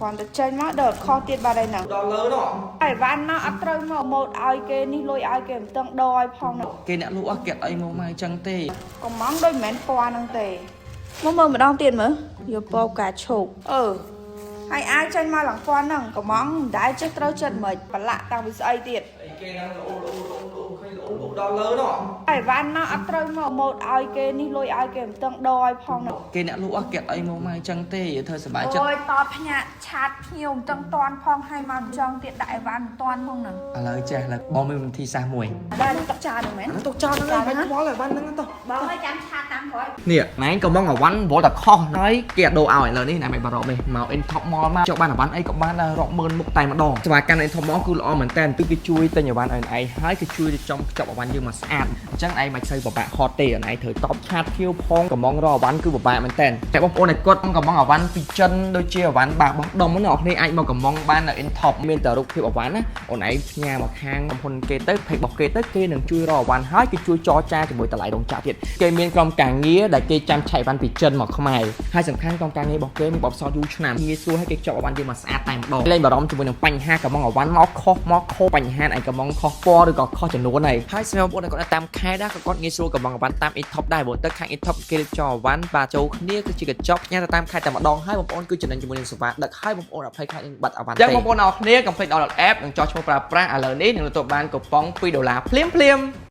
គ្រាន់តែចេញមកដល់ខុសទៀតបាត់ហើយហ្នឹង ដល់លើនោះ ហើយវ៉ាន់មកអត់ត្រូវមកម៉ូតឲ្យគេនេះលុយឲ្យគេមិនទាំងដឲ្យផងហ្នឹង គេអ្នកលក់អត់គេអត់អីមកមកអញ្ចឹងទេ កំងដូចមិនមែនពណ៌ហ្នឹងទេមកមើលម្ដងទៀតមើលយកពណ៌ផ្កាឈូកអឺហើយអាវចេញមកឡើងពណ៌ហ្នឹងកំងមិនដែលចេះត្រូវចិត្តមិនប្រឡាក់តាំងពីស្អីទៀត អីគេហ្នឹងលោលោលោលោឃើញលោលោដល់លើនោះ ហើយវ៉ាន់មកអត់ត្រូវមកម៉ូតឲ្យគេនេះលុយឲ្យគេមិនទាំងដឲ្យផងហ្នឹង គេអ្នកលក់អត់គេអត់អីមកមកអញ្ចឹងទេធ្វើសប្បាយចិត្ត អូយតបផ្ញើ chat ភ្ញៀវមិនទាំងតាន់ផងហើយមកអញ្ចឹងទៀតដាក់អីវ៉ាន់មិនតាន់ផងហ្នឹង ឥឡូវចេះឥឡូវបងមានវិធីសាស្ត្រមួយ បានទឹកចានហ្នឹងមែន ទុកចោលហ្នឹងឯងមិនខ្វល់ឲ្យបានហ្នឹងទៅ បងឲ្យចាំ chat តាមក្រោយ នេះណែកំងអវ៉ាន់វល់តែខុសហើយគេអត់ដូរឲ្យឥឡូវនេះណែមិនបារម្ភទេមក in top mall មកចុះបានអវ៉ាន់អីក៏បានដែររាប់ម៉ឺនមុខតែម្ដងសេវាកម្ម in top mall គឺល្អមែនតើគឺគេជួយទិញអវ៉ាន់ឲ្យឯងហើយគេជួយរៀបចំខ្ចប់អវ៉ាន់យើងមកស្អាតអញ្ចឹងឯងមិនសូវពិបាកហត់ទេឯងត្រូវតប chat ខៀវផងកំងរកអវ៉ាន់គឺពិបាកមែនតើតែបងប្អូនឯគាត់កំងអវ៉ាន់ពីចិនដូចជាអវ៉ាន់បាសបោះដុំហ្នឹងអ្នកនរអាចមកកំងបាននៅ in top មានតែរូបភាពអវ៉ាន់ណាអូនឯងផ្ញើមកខាងក្រុមហ៊ុនគេទៅ page របស់គេទៅគេនឹងជួយរកអវ៉ាន់ហើយគេជួយចរចាជាមួយតម្លៃរោងចក្រទៀតគេមានក្រុមការងារដែលគេចាំឆែកអវ៉ាន់ពីចិនមកខ្មែរហើយសំខាន់ក្រុមការងាររបស់គេមានបទពិសោធន៍យូរឆ្នាំងាយស្រួលឲ្យគេចប់អវ៉ាន់យើងមកស្អាតតែម្ដងលែងបារម្ភជាមួយនឹងបញ្ហាកំងអវ៉ាន់មកខុសមកខុសបញ្ហាឯកំងខុសពណ៌ឬក៏ខុសចំនួនហើយហើយសម្រាប់បងប្អូនដែលគាត់នៅតាមខេត្តដែរក៏គាត់ងាយស្រួលកំងអវ៉ាន់តាម e-top ដែរព្រោះទៅខាង e-top គេរៀបចំអវ៉ាន់បាទចូលគ្នាគឺជាកញ្ចប់ផ្ញើទៅតាមខេត្តតែម្ដងហើយបងប្អូនគឺចំណេញជាមួយនឹងសេវាដឹកហើយបងប្អូនអត់ភ័យខ្លាចនឹងបាត់អវ៉ាន់ទេអញ្ចឹងបងប្អូនអរគ្នាកុំភ្លេច download app និងចុះឈ្មោះប្រើប្រាស់ឥឡូវនេះនឹងទទួលបានកូប៉ុង2ដុល្លារភ្លាមៗ។